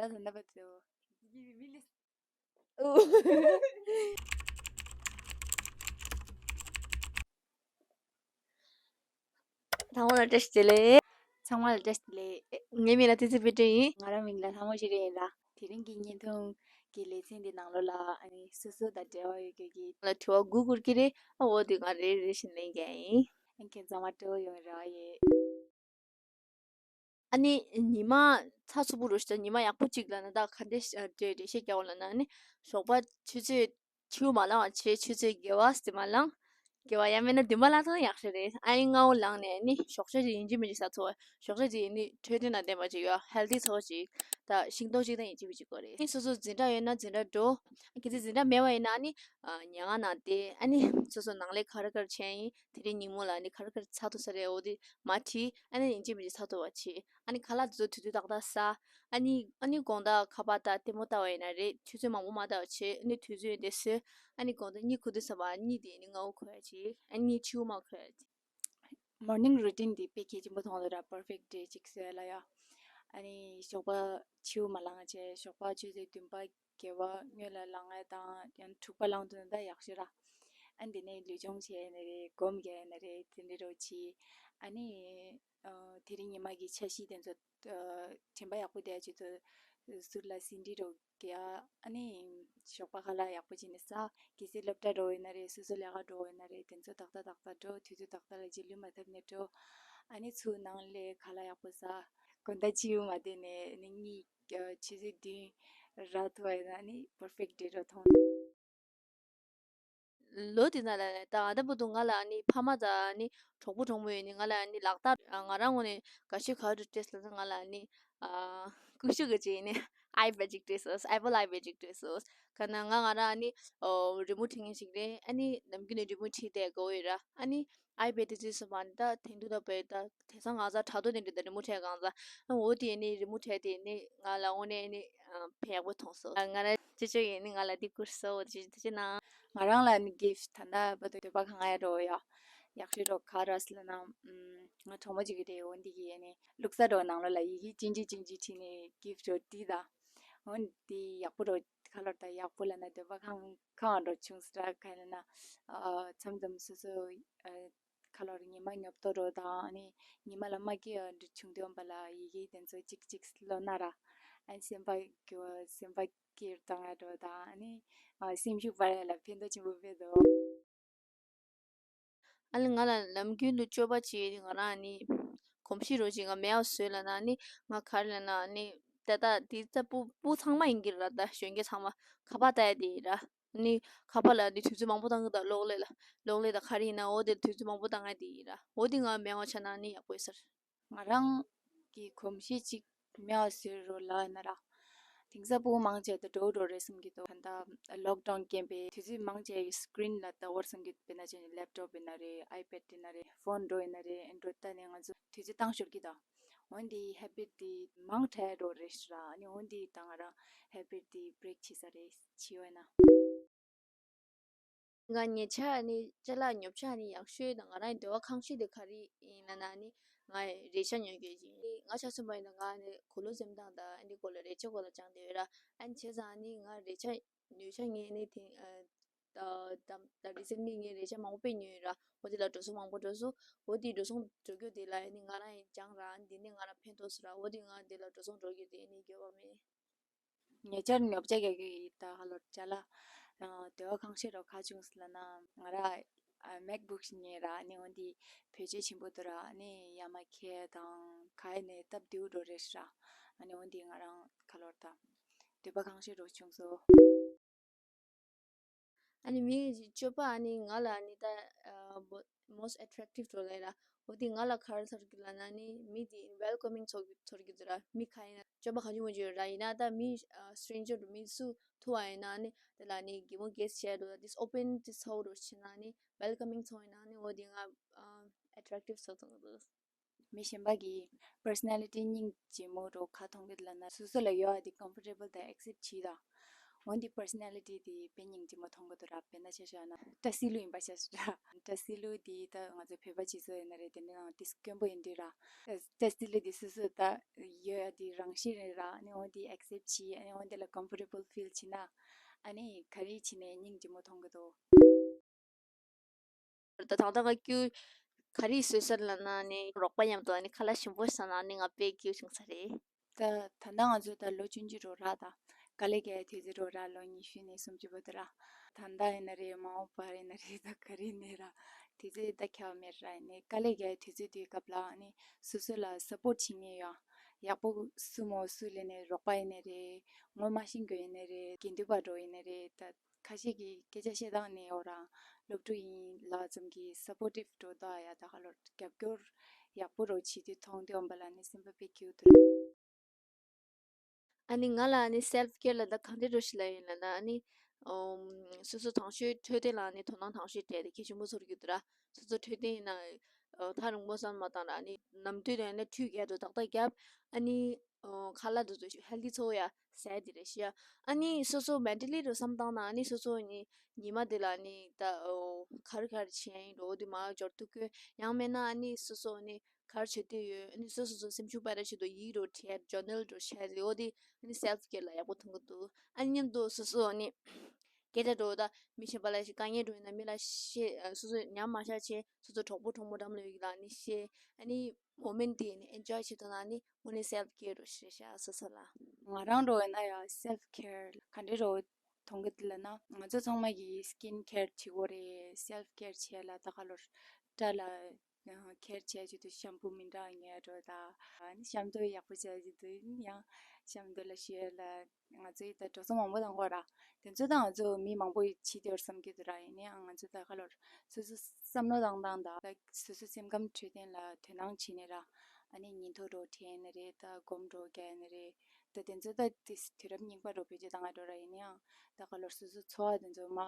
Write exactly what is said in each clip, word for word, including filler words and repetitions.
ད་ད་ན་པ་ཚོ། ཚང་མ་ལ་བཀྲ་ཤིས་བདེ་ལེགས། ཚང་མ་ལ་བཀྲ་ཤིས་བདེ་ལེགས། ངའི་མིང་ལ་བསྟན་འཛིན་དཔལ་སྒྲོན་ཡིན། ང་རང་མིང་ལ་ལྷ་མོ་ཤེས་རིག་ཡིན་ལ། དེ་རིང་གི་བརྙན་ཐུང་གི་ལེ་ཚན་འདི་ནང་ལོགས་ལ་ཨ་ནི་སོ་སོ་དང་འབྲེལ་བ་ཡོད་མཁན་གྱི་ལ་དྲི་བ་དགུ་བསྐུར་གྱི་རེད། ཨ་འོ་དེ་ང་རེ་རེ་བཞིན་ལེན་རྒྱུ་ཡིན། ཨ་ཁྱེད་ཚང་མ་སྤྲོ་པོ་ཡོང་རེ་བ་ཡོད། ཨ་ནི་ཉི་མ་ཚ་ཚུབ་པོ་རུ་ཞིག་ཉི་མ་ཡག་པོ་གཅིག་ལ་ན་ད་ག་འདྲས་འགྲེལ་བཤད་རྒྱག་འོ་ལ་ན་ཨ་ནི་ཞོགས་པ་ཆུ་ཚོད་ཆུ་མ་ལངས་བ་བྱས་ཆུ་ཚོད་བརྒྱད་པ་ཙམ་མ་ལངས། བརྒྱད་པ་ཡང་མིན་ན་བདུན་པ་ལངས་ཐུབ་ན་ཡག་ཤོས་རེད། ཨ་ནི་སྔ་པོ་ལངས་ནས་ཨ་ནི་ཞོགས་ཇ་ཅིག་ཡིན་གཅིག་མིན་གཅིག་ཟ་ཚུགས། ཞོགས་ཇ་ཅིག་ཡིན་ནི་འཕྲོད་བསྟེན་དང་ལྡན་པ་ཅིག་ཡོད། ཧེལ་ཐི་ཚོ་ཅིག་ད་ཤིང་ཏོག་ཅིག་དང་ཡིན་གཅིག་མིན་གཅིག་དགོས་རེད། ཨ་ནི་སོ་སོ་འཛིན་གྲྭ་ཡོད་ན་འཛིན་གྲྭ་འགྲོ། ཨ་གལ་སྲིད་འཛིན་གྲྭ་མེད་པ་ཡིན་ན་ཨ་ནི་ཉལ་ཁང་ནང་བསྡད། ཨ་ནི་སོ་སོ་ནང་ལས་ག་རེ་ག་རེ་བྱས་ཡིན། དེ་རིང་ཉིན་མོ་ལ་ཨ་ནི་ག་རེ་ག་རེ་ཚར་ཐུབ་ས་རེད། འོ་དེ་མར་བྲིས། ཨ་ནི་ཡིན་གཅིག་མིན་གཅིག་ཚར་ཐུབ་པ་བྱེད། ཨ་ནི་ཁ་ལག་དེ་ཚོ་དུས་ཚོད་ཏག་ཏག་ཟ། ཨ་ནི་ཨ་ནི་དགོང་དག་ཁ་པར་ལྟ་ལྟད་མོ་ལྟ་བ་ཡིན་ན་རེད། ཆུ་ཚོད་མང་པོ་མ་ལྟ་བ་བྱེད། ཨ་ནི་དུས་ཚོད་དེ་ཟོས། ཨ་ནི་དགོང་དག་གཉིད་ཁུག་དུས་ཙམ་པ་གཉིད་དེ་ཨ་ནི་སྔ་པོ་ཁུག་ཡ་བྱེད། ཨ་ནི་ཕྱི་པོ་མ་ཁུག་ཡ་བྱེད། Morning routine དེ་དཔེ་གལ་ཆེན་པོ་མཐོང་འདུག་ར། Perfect day ཅིག་བཟོས་ལ་ཡ། ཨ་ནི་ཞོགས་པ་ཕྱི་པོ་མ་ལངས་བྱས་ཞོགས་པ་ཆུ་ཚོད་བདུན་པ་བརྒྱད་པ་སྔོན་ལ་ལངས་ཡ་དང་ཡང་དྲུག་པ་ལངས་ཐུབ་ན་ད་ཡག་ཤོས་ར། ཨ་ནི་དེ་ནས་ལུས་སྦྱོང་བྱས་ཡ་ན་རེད། སྒོམ་རྒྱག་ཡ་ན་རེད། དེ་འདྲ་རོ་བྱེད། ཨ་ནི་ཨ་དེ་རིང་ཉི་མ་གི་འཆར་གཞི་དེ་ཚོ་ཨ་དྲན་པ་ཡག་པོ་བསྡད་ཡ་ཆེད་དུ་ཟུར་ལ་ཟིན་བྲིས་རོ་རྒྱག་ཨ་ནི་ཞོགས་པ་ཁ་ལག་ཡག་པོ་བྱས་ནས་ཟ། གལ་སྲིད་སློབ་གྲྭ་འགྲོ་འོས་ན་རེད། སོ་སོ་ལས་ཀ་འགྲོ་འོས་ན་རེད། དེ་ཚོ་ཏག་ཏག་ཏག་ཏག་འགྲོ། དུས་ཚོད་ཏག་ཏག་ལ་རྗེས་ལུས་མ་ཐེབས་ནས་འགྲོ། ཨ་ནི་ཚུར་ནང་ལས་ཁ་ལག་ཡག་པོ་ཟ། དགོང་དག་ཕྱི་པོ་མ་བསྡད་ནས་ཨ་ནི་གཉིད་ཆུ་ཚོད་བདུན་རག་ཐུབ་པ་ཡིན་ན་ཨ་ནི་perfect day རོ་མཐོང་། ལོ་དེ་ན་ལ་ད་ང་ད་བུ་དུ་ང་ལ་ཨ་ནི་ཕ་མ་དང་ཨ་ནི་གྲོགས་པོ་གྲོགས་མོ་ཡོད་ནི་ང་ལ་ཨ་ནི་ལག་རྟགས་ང་རང་ངོས་ནས་དགའ་ཤོས་ག་རེ་སྤྲད་སོང་ན་ང་ལ་ཨ་ནི་ཨ་ཀུ་ཤུ་གི་ཅིག་ནི་iPad ཅིག་སྤྲད་སོང་། Apple iPad ཅིག་སྤྲད་སོང་། ག་ན་ང་ང་རང་ཨ་ནི་ཨོ་རི་མོ་འབྲི་མཁན་ཞིག་རེད། ཨ་ནི་ནམ་རྒྱུན་ནས་རི་མོ་འབྲི་བསྡད་དགོས་ཡོད་ར། ཨ་ནི་iPad དེ་ཚོའི་སོ་མ་ནི་ད་ཐེངས་དུ་ད་བོད་ད་དེང་སང་ང་ཚོ་དྲ་ཐོག་ནས་འབྲི་ད་རི་མོ་འབྲི་གང་ཚ། ཨ་འོ་དེ་ནི་རི་མོ་འབྲི་དེ་ནི་ང་ལ་དངོས་གནས་ནི་ཨ་ཕན་ཡག་པོ་མཐོང་སོང་། ང་རང་ཅི་ཅོ་ཡིན་ནི་ང་ལ་འདི་བསྐུར་སོང་། འོ་དེ་ཅི་ཅི་ན། ང་རང་ལ་ནི་gift ད་ལྟ་བར་དུ་འདོད་པ་ཁེངས་ཡ་འགྲོ་ཡ། ཡག་ཤོས་འགྲོ་ག་རེ་ཟེར་ན། ང་གྲོགས་མོ་གཅིག་གི་རེད། འོ་འདི་གི་ནི་ལུག་ས་འགྲོ་ནང་ལོགས་ལ་ཡི་གེ་ཅིག་ཅིག་ཅིག་ཅིག་བྲིས་ནས་gift འགྲོ་བྲིས་ད། འོ་འདི་ཡག་པོ་འགྲོ་ཁ་ལོར་ད་ཡག་པོ་ལ་ན་འདོད་པ་ཁེངས་ཁེངས་འགྲོ་བྱུང་ཟེར་ག་ལ་ན། མཚམས་མཚམས་སོ་སོ་ཁ་ལོར་ཉི་མ་ཉོབ་ཏོ་འགྲོ་དང་ཨ་ནི་ཉི་མ་ལ་མ་སྐྱེ་བ་འགྲོ་བྱུང་དུས་འོན་པ་ལ་ཡི་གེ་དེ་ཚོ་ཅིག་ཅིག་ལོ་ན་ར། ཨ་ནི་སེམས་པ་སྐྱོ་སེམས་པ་སྐྱིད་བཏང་ཡ་འགྲོ་དང་ཨ་ནི་ཨ་སེམས་ཤུགས་སྤར་ཡ་ལ་ཕན་ཐོགས་ཆེན་པོ་སྤེལ་འདུག་ཨ་ནི་ང་ལ་ནམ་རྒྱུན་དུ་སྤྱོད་པ་བྱེད་ང་རང་ཨ་ནི་གོམས་གཤིས་རོ་ཅིག་ང་མེད་པ་བཟོས་ལ་ན་ཨ་ནི་ང་ག་རེ་ལ་ན་ཨ་ནི་ད་ལྟ་དེ་ད་སྤུ་སྤུ་ཚང་མ་ཡིན་གྱི་ར། ད་གཞོན་སྐྱེས་ཚང་མ་ཁ་པར་ལྟ་ཡ་དེ་ཡིན་ར། ཨ་ནི་ཁ་པར་ལ་ཨ་ནི་དུས་ཚོད་མང་པོ་བཏང་གི་ད་གློག་ཀླད་ལ་གློག་ཀླད་ད་ག་རེ་ཡིན་ན་འོ་དེ་དུས་ཚོད་མང་པོ་བཏང་ཡ་དེ་ཡིན་ར། འོ་དེ་ང་མེད་པ་བྱས་ན་ཨ་ནི་ཡག་པོ་ཡོད་ས་རེད། ང་རང་གི་གོམས་གཤིས་གཅིག་མེད་པ་བཟོས་རོགས་ལབ་ན་ར། དེང་སང་སྤུ་གུ་མང་ཆེ་ད་འགྲོ་འགྲོ་རེད་བསམ་གྱི་འདུག་ད་ལྟ་ལོག་ཌའུན་རྐྱེན་པས་དུས་ཚོད་མང་ཆེ་སི་ཀྲིན་ལ་ལྟ་བར་བསམ་གྱི་འདུག་དཔེར་ན་ཅན་ལེབ་ཊོབ་ཡིན་ན་རེད། ཨའི་པེཌ་ཡིན་ན་རེད། ཕོན་འགྲོ་ཡིན་ན་རེད། ཨེན་ཌོ་རོ་ཌི་ལྟ་ནས་ང་ཚོ་དུས་ཚོད་བཏང་ཤོར་གྱི་འདུག་འོན་ཏེ་ཧེ་བིཊ་དེ་མང་དྲགས་འགྲོ་རེད་ཤག་ཨ་ནི་འོན་ཏེ་ད་ང་རང་ཧེ་བིཊ་དེ་བྷི་རེག་བྱེད་ས་རེད། བྱེད་འོས་ན། ང་ཉེ་ཆར་ནི་ཅ་ལག་ཉོ་ཆ་ནི་ཡག་ཤོས་དང་ང་རང་འདོད་པ་ཁེངས་ཤོས་དེ་ག་རེ་ཡིན་ལབ་ན་ནི་ང་རས་ཆ་ཉོ་རྒྱུ་ཡིན། ང་ཆ་མཚོན་པ་ཡིན་ན་ང་ནི་གོས་ལོག་འཛེམ་སྟངས་དང་འདི་སྐོར་ལ་རས་ཆ་སྐོར་ལ་སྦྱངས་བསྡད་ཡོད་ར། ཨ་ནི་བྱས་ཙང་ནི་ང་རས་ཆ་ཉོ་ཆ་ངས་ནི་དེ་ད་ད་རི་སེན་ཊ་ལི་ངས་རས་ཆ་མང་པོ་དཔེ་ཉོས་ཡོད་ར། འོ་དེ་ལ་འགྲོ་སོང་མང་པོ་འགྲོ་སོང་། འོ་དེ་འགྲོ་སོང་འགྲོ་རྒྱུ་དེ་ལ་ནི་ང་རང་ཡིན་སྦྱངས་ར། ཨ་ནི་དེ་ནི་ང་རང་ཕན་ཐོགས་སོང་ར། འོ་དེ་ང་དེ་ལ་འགྲོ་སོང་འགྲོ་རྒྱུ་དེ་ནི་འགྱོད་པ་མེད། ཉེ་ཆར་ཉོ་ཆ་རྒྱག་གི་ཡིན། ད་ཧ་ལོ་ཅ་ལག་ཨ་འདོད་པ་ཁེངས་ཤོས་རོ་ག་བྱུང་ཟེར་ལབ་ན་ང་ར་ཨ་མེག་བུག་ཞིག་ཉོས་ར། ཨ་ནི་འོན་ཏེ་བེད་སྤྱོད་ཆེན་པོ་འདུག་ར། ཨ་ནི་ཡར་མར་འཁྱེར་དང་ག་ཡིན་ནའི་སྟབས་བདེ་པོ་འགྲོ་རེད་ཤག་ཨ་ནི་འོན་ཏེ་ང་རང་ག་ལོར་ད་འདོད་པ་ཁེངས་ཤོས་རོ་བྱུང་སོང་། ཨ་ནི་མིའི་སྤྱོད་པ་ཨ་ནི་ང་ལ་ཨ་ནི་ད་ཨ་མོ་most attractive འགྲོ་ལེ་ར། འོ་དེ་ང་ལ་ག་རེ་ཚོར་གི་ལབ་ན་ནི་མི་དེ་welcoming ཚོར་གི་ཚོར་གི་འདུག་ར། མི་ག་ཡིན་ན་སྤྱོད་པ་ག་ཅི་མོ་ཅི་ཡོད་ར། ཡིན་ན་ད་མི་ཨ་stranger མི་སུ་ཐུག་པ་ཡིན་ན་ནི་དེ་ལ་ནི་གད་མོ་གད་བྱས་འདུག this open this ཚོར་རོ་ཕྱིན་ན་ནི་welcoming ཚོར་ཡིན་ན་ནི་འོ་དེ་ང་ཨ་attractive ཚོར་ཐུབ་འདུག་མི་གཞན་པ་གི་personality སྙིང་རྗེ་མོ་རོ་ག་མཐོང་གི་ལབ་ན་སོ་སོ་ལ་ཡོད་པ་དེ་comfortable དང་accept བྱེད་དང་། འོན་ཏེ་པར་སོ་ན་ལི་ཊི་དེ་དཔེ་སྙིང་རྗེ་མོ་མཐོང་གི་འདུག་ར། དཔེར་ན་ཆ་བཞག་ན་བཀྲ་ཤིས་ལོ་ཡིན་པ་ཆ་བཞག་ར། བཀྲ་ཤིས་ལོ་དེ་ད་ང་ཚོ་བོད་པ་སྤྱི་ཚོགས་ཡིན་ན་རེད། དེ་འདྲའི་ནང་དེ་དཀོན་པོ་ཡིན་དུས་ར། བཀྲ་ཤིས་ལོ་དེ་སོ་སོ་ད་ཡོད་ཡ་དེ་རང་བཞིན་རེད་ར། ཨ་ནི་འོན་ཏེ་ཨེག་སེབ་བྱས། ཨ་ནི་འོན་ཏེ་ལ་ཀམ་ཕོར་ཊེ་བལ་ཕིལ་བྱས་ན། ཨ་ནི་ག་རེ་བྱས་ནས་སྙིང་རྗེ་མོ་མཐོང་གི་འདུག་ད་ད་ལྟ་ང་ཁྱོད་ག་རེ་བཟོས་ས་ལབ་ན་ནི་རོགས་པ་མཉམ་དུ་ཨ་ནི་ཁ་ལག་ཞིམ་པོ་ཟ་ན་ནི་ང་དཔེ་སྐྱིད་བྱུང་ས་རེད། ད་ད་ལྟ་ང་ཚོ་ད་ལོ་ཆུང་ཆུང་རོ་ར། ད་དཀའ་ལས་རྒྱག་དུས་ཚོད་རོ་ར། ལོ་ཉི་ཤུ་ནས་སུམ་ཅུ་བར་དུ་ར། ད་ལྟ་ཡིན་ན་རེད། མ་འོངས་པ་ཡིན་ན་རེད། ད་ག་རེ་ཡིན་ན་ར། དུས་ཚོད་ད་ཁྱབ་མེད་ར། ཡིན་ནའི་དཀའ་ལས་རྒྱག་དུས་ཚོད་དེའི་སྐབས་ལ་ཨ་ནི་སོ་སོ་ལ་སབ་པོར་ཊི་བྱེད་མཁན་ཡོད། ཡག་པོ་སུ་མོ་སུ་ལས་ནས་རོགས་པ་ཡིན་ནའི་རེད། ངོ་མ་ཤེས་མཁན་ཡིན་ནའི་རེད། དགེ་འདུན་པ་འགྲོ་ཡིན་ནའི་རེད། ད་ཁ་ཤས་ཀྱིས་སྐད་ཆ་བཤད་སྟངས་ནས་འོ་རང་སློབ་ཕྲུག་ཡིན་ལབ་ཙམ་གྱིས་སབ་པོར་ཊིབ་འགྲོ་ད་ཡ། ད་ག་ལོར་རྒྱབ་སྐྱོར་ཡག་པོ་རོ་བྱེད་དུས་མཐོང་དུས་འོན་པ་ལ་ནི་སེམས་པ་དཔེ་སྐྱིད་འདུག་ཨ་ནི་ང་ལ་ཨ་ནི་སེལཕ་ཀེར་ལ་ད་གང་འདྲ་འགྲོ་ཞིག་ལ་ཡིན་ལབ་ན། ཨ་ནི་ཨོམ། སོ་སོ་དང་ཤོས་འཕྲོད་བསྟེན་ལ་ཨ་ནི་དོ་སྣང་དང་ཤོས་སྤྲད་དེ་གལ་ཆེན་པོ་ཚོར་གྱི་འདུག་ར། སོ་སོ་འཕྲོད་བསྟེན་ཡིན་ན་ཨོ་ཐག་རིང་པོ་བསམ་མ་བཏང་ར། ཨ་ནི་ནམ་དུས་དེ་ནས་ཁྲུས་རྒྱག་འདུག་ཏག་ཏག་རྒྱབ། ཨ་ནི་ཨོ་ཁ་ལག་འདུག་ཚོ་ཧེལ་ཐི་འཚོ་ཡ་ཟས་དེ་རེད་ཤི་ཡ། ཨ་ནི་སོ་སོ་མེན་ཊལ་ལི་རུ་བསམ་བཏང་ན། ཨ་ནི་སོ་སོ་ནི་ཉི་མ་དེ་ལ་ནི་ད་ཨོ་ག་རེ་ག་རེ་བྱས་ཡིན་འགྲོ་འོ་དེ་མ་འབྱོར་ཐུབ་ཀྱི། ཡང་མིན་ན་ཨ་ནི་སོ་སོ་ནི་ག་རེ་བྱེད་འདོད་ཡོད། ཨ་ནི་སོ་སོ་སོ་སེམས་ཤུགས་སྤར་ཆེད་དུ་ཡིག་རོ་བྲིས། ཇོར་ནལ་རོ་བྱས་རེད། འོ་དེ་ཨ་ནི་སེལཕ་ཀེར་ལ་ཡག་པོ་མཐོང་གི་འདུག་ཨ་ནི་མཉམ་དུ་སོ་སོ་ཨ་ནི་སྐད་ཆ་འགྲོ་ད་མི་གཞན་པ་ལ་ཞིག་དཀའ་ངལ་འགྲོ་ཡིན་ན་མི་ལ་བཤད། ཨ་སོ་སོ་ཉམས་མ་བཞག་བྱས། སོ་སོ་གྲོགས་པོ་གྲོགས་མོ་འགྲམ་ལ་ཡོད་ལ་ཨ་ནི་བཤད། ཨ་ནི་མོ་མེན་ཊི་དེ་ནི་ཨེན་ཇོའི་བྱེད་ཐུབ་ན་ཨ་ནི་དངོས་གནས་སེལཕ་ཀེར་རོ་ཞེས་བྱ་སོ་སོ་ལ། ང་རང་འགྲོ་ཡིན་ན་ཡང་སེལཕ་ཀེར་ག་འདྲ་རོ་མཐོང་གི་འདུག་ལབ་ན། ང་ཚོ་ཚང་མ་གིས་སི་ཀིན་ཀེར་བྱེད་དགོས་རེད། སེལཕ་ཀེར་བྱས་ལ་ད་ག་ལོར་སྐྲ་ལ་ཡང་ཁེར་བྱས་བྱེད་དུས་ཤམ་པུ་མི་འདྲ་ཉོས་འགྲོ་ད། ཨ་ནི་ཤམ་ཐབས་ཡག་པོ་བྱས་བྱེད་དུས་ཡང་ཤམ་ཐབས་ལ་ཞུས་ལ། ང་ཚོའི་ད་གྲོགས་ཚོ་མང་པོ་དང་གོ་ར། དེ་ཚོ་ད་ང་ཚོ་མི་མང་པོ་ཡིས་བྱེད་དེ་བར་བསམ་གྱི་འདུག་ར། ཡིན་ནའང་ང་ཚོ་ད་ག་ལོར་སོ་སོ་བསམ་བློ་བཏང་སྟངས་དང་། ད་སོ་སོ་སེམས་ཁམས་འཕྲོད་བསྟེན་ལ་དོ་སྣང་བྱས་ནས་ར། ཨ་ནི་ཉིན་ཐོ་འགྲོ་དྲན་ནི་རེད། ད་སྒོམ་འགྲོ་རྒྱག་ནི་རེད། ད་དེ་ཚོ་ད་དུས་དུས་རབས་རྙིང་པ་འགྲོ་བེད་སྤྱོད་བཏང་ཡ་འགྲོ་ར། ཡིན་ནའང་ད་ག་ལོར་སོ་སོ་འཚོ་བ་དེ་ཚོ་མ་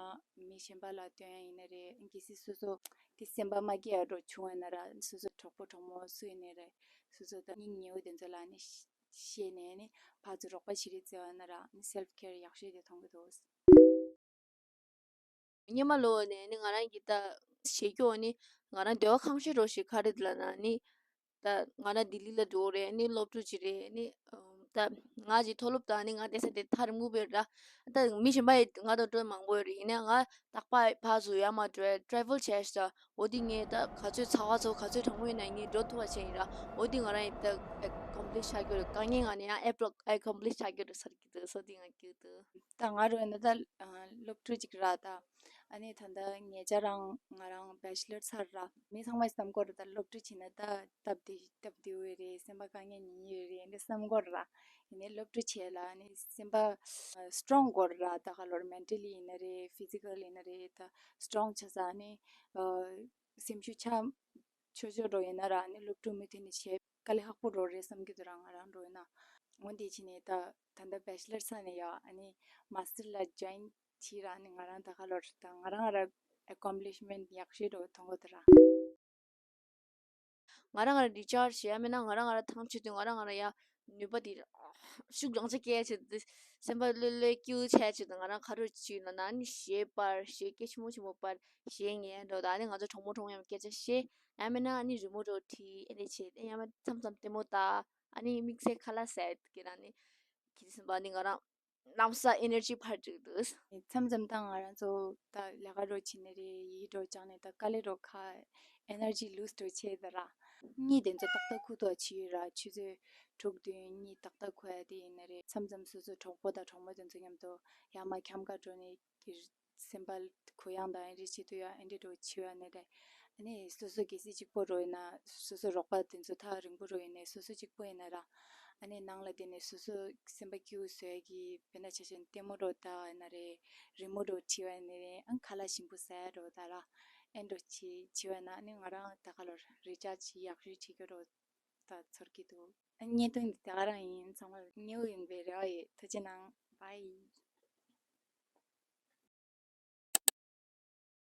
མི་གཞན་པ་ལ་སྟོན་ཡ་ཡིན་ནི་རེད། གལ་སྲིད་སོ་སོ་དེ་སེམས་པ་མ་སྐྱིད་ཡ་འགྲོ་བྱུང་བ་ཡིན་ན་ར། སོ་སོ་གྲོགས་པོ་གྲོགས་མོ་སུ་ཡིན་ནི་རེད། སོ་སོ་ད་སྙིང་ཉེ་བོ་དེ་ཚོ་ལ་ནི་བཤད་ནས་ནི་ཕར་ཚུར་རོགས་པ་བྱེད་རེས་བྱས་པ་ཡིན་ན་ར། ནི་སེལཕ་ཀེར་ཡག་ཤོས་དེ་མཐོང་གི་འདུག་སྙེ་མ་ལོ་ནས་ནི་ང་རང་གི་ད་བྱེད་སྐྱོ་ནི་ང་རང་འདོད་པ་ཁེངས་ཤོས་རོ་ཞིག་ག་རེ་ལབ་ན་ནི། ད་ང་རང་ལྡི་ལི་ལ་འགྲོ་རེད། ནི་སློབ་ཕྲུག་ཅིག་རེད། ནི་ད་ང་ཅིག་མཐོ་སློབ་དང་ནི་ང་བསྡད་ས་དེ་ཐག་རིང་པོ་བས་ར། ད་མི་གཞན་པ་ཡི་ང་དང་འགྲོ་མང་པོ་ཡོད་རེད། ཡིན་ནའང་ང་རྟག་པར་ཕར་ཚུར་ཡར་མར་འགྲོ་ཊེ་རེ་ཝལ་བྱས་ཤག་འོ་དེ་ངས་ད་ག་ཚོད་ཚ་བ་ཚོ་ག་ཚོད་གྲང་མོ་ཡིན་ན་ངས་འགྲོ་ཐུབ་པ་བྱས་ཡིན་ར། འོ་དེ་ང་རང་ཡི་ད་ཨེ་ཀོམ་པི་ལིཤ་བྱ་རྒྱུ་རེད། དཀའ་ངལ་ང་ནས་ཡང་ཨེ་ཀོམ་པི་ལིཤ་བྱ་རྒྱུ་རེད་ཟེར་གི་འདུག་སོ་དེ་ང་སྐྱིད་འདུག་ད་ང་རང་ཡིན་ན་ད་སློབ་ཕྲུག་ཅིག་ར། ད་ཨ་ནི་ད་ལྟ་ངེད་ཅག་རང་ང་རང་བེ་ཆི་ལར་ཚར་ར། མི་ཚང་མས་བསམ་གོ་ར། ད་སློབ་ཕྲུག་བྱས་ན་ད་སྟབས་བདེ་སྟབས་བདེ་བོ་རེད། སེམས་པ་དཀའ་ངལ་ཉུང་ཉུང་རེད་འདི་བསམ་གོ་ར། ཡིན་ནའི་སློབ་ཕྲུག་བྱས་ལ་ནི་སེམས་པ་སི་ཊོང་དགོས་ར། ད་ག་ལོར་མེན་ཊལ་ལི་ཡིན་ན་རེད། ཕི་ཛི་ཀལ་ཡིན་ན་རེད། ད་སི་ཊོང་ཆགས་ས་ནི་སེམས་ཤུགས་ཆག་ཆོག་ཆོག་འགྲོ་ཡིན་ན་ར། ནི་སློབ་ཕྲུག་མུ་མཐུད་ནས་བྱས་དཀའ་ལས་ཁག་པོ་འགྲོ་རེད་བསམ་གྱི་འདུག་ར། ང་རང་འགྲོ་ཡིན་ན། འོན་ཏེ་ཕྱིན་ནས་ད་ད་ལྟ་བེ་ཆི་ལར་ཚར་ནས་ཡ། ཨ་ནི་མ་སི་ཊར་ལ་ཇོ་ཡིན་བྱས་ར། ཨ་ནི་ང་རང་ད་ག་ལོར་ད་ང་རང་ང་ར་ཨེ་ཀོམ་པི་ལིཤ་མེན་ཊི་ཡག་ཤོས་འགྲོ་མཐོང་གི་འདུག་ར། ང་རང་ང་ར་རི་ཅར་ཇི་བྱས་ཡ་མིན་ན་ང་རང་ང་ར་ཐང་ཆད་དུས་ང་རང་ང་ར་ཡ་ནུས་པ་དེ་ཤུགས་རང་ཆ་སྐྱེད་ཆེད་དུ། སེམས་པ་ལྷོད་ལྷོད་སྐྱིད་ཆེད་ཆེད་དུ་ང་རང་ག་རེ་བྱེད་ཡོད་ལབ་ན། ཨ་ནི་གཞས་པར། གཞས་སྐད་ཆེན་མོ་ཆེན་མོ་པར། གཞས་ཉན་འགྲོ་ད། ཨ་ནི་ང་ཚོ་གྲོགས་མོ་གྲོགས་མོ་མཉམ་སྐད་ཆ་བཤད། ཡང་མིན་ན་ཨ་ནི་རི་མོ་འདྲ་བྲིས། ཨེ་འདྲ་བྱེད། ཡང་མིན་མཚམས་མཚམས་ལྟད་མོ་ལྟ། ཨ་ནི་དམིགས་བསལ་ཁ་ལག་ཟས་ཀྱི་ར། ནི་ཁྱེད་ཚོ་སེམས་པ་ནི་ང་རང་གནམ་ས་ཨེ་ནར་ཇི་འཕར་འགྲོ་གི་འདུག་མཚམས་མཚམས་ད་ང་རང་ཚོ་ད་ལས་ཀ་འདྲ་བྱེད་ནི་རེད། ཡིག་འདྲ་སྦྱང་ནི། ད་དཀའ་ལས་འདྲ་ཁག་ཨེ་ནར་ཇི་ལུ་སི་འདྲ་བྱེད་ད་ར། གཉིད་དེ་ཚོ་ཏག་ཏག་ཁུག་ཏོ་བྱེད་ཡོད་ར། ཆུ་ཚོད་དྲུག་བདུན་གཉིད་ཏག་ཏག་ཁུག་ཡ་དེ་ཡིན་ནི་རེད། མཚམས་མཚམས་སོ་སོ་གྲོགས་པོ་དང་གྲོགས་མོ་དེ་ཚོ་མཉམ་དུ་ཡར་མར་འཁྱམ་ག་འགྲོ་ནི། དེར་སེམས་པ་གུ་ཡངས་དང་ཨེ་འདྲ་བྱེད་དུས་ཡ་ཨེ་འདྲ་འདྲ་བྱེད་ཡ་ནི་རེད། ཨ་ནི་སོ་སོ་གལ་སྲིད་གཅིག་པོ་འདྲ་ཡིན་ན། སོ་སོ་རོགས་པ་དེ་ཚོ་ཐག་རིང་པོ་འདྲ་ཡིན་ནའི་སོ་སོ་གཅིག་པོ་ཡིན་ན་ར། ཨ་ནི་ནང་ལ་བསྡད་ནས་སོ་སོ་སེམས་པ་སྐྱིད་པོ་བཟོ་ཡ་གི། དཔེར་ན་ཆ་བཞག་ན་ལྟད་མོ་འདྲ་ལྟ་ཡ་ཡིན་ན་རེད། རི་མོ་འདྲ་བྲིས་པ་ཡིན་ན་རེད། ཨ་ཁ་ལག་ཞིམ་པོ་ཟ་ཡ་འདྲ་ད་ར། ཨེ་འདྲ་བྱེད་བྱེད་པ་ཡིན་ན་ཨ་ནི་ང་རང་ད་ག་ལོར་རི་ཅར་ཇི་ཡག་ཤོས་བྱེད་རྒྱུ་འདྲ་ད་ཚོར་གྱི་འདུག་ཨ་བརྙན་ཐུང་འདི་ད་ག་རང་ཡིན། ཚང་མ་ལ་སྙིང་རྗེ་ཡོད་པའི་རེ་བ་ཡོད། ཐུགས་རྗེ་གནང་། བཱའི།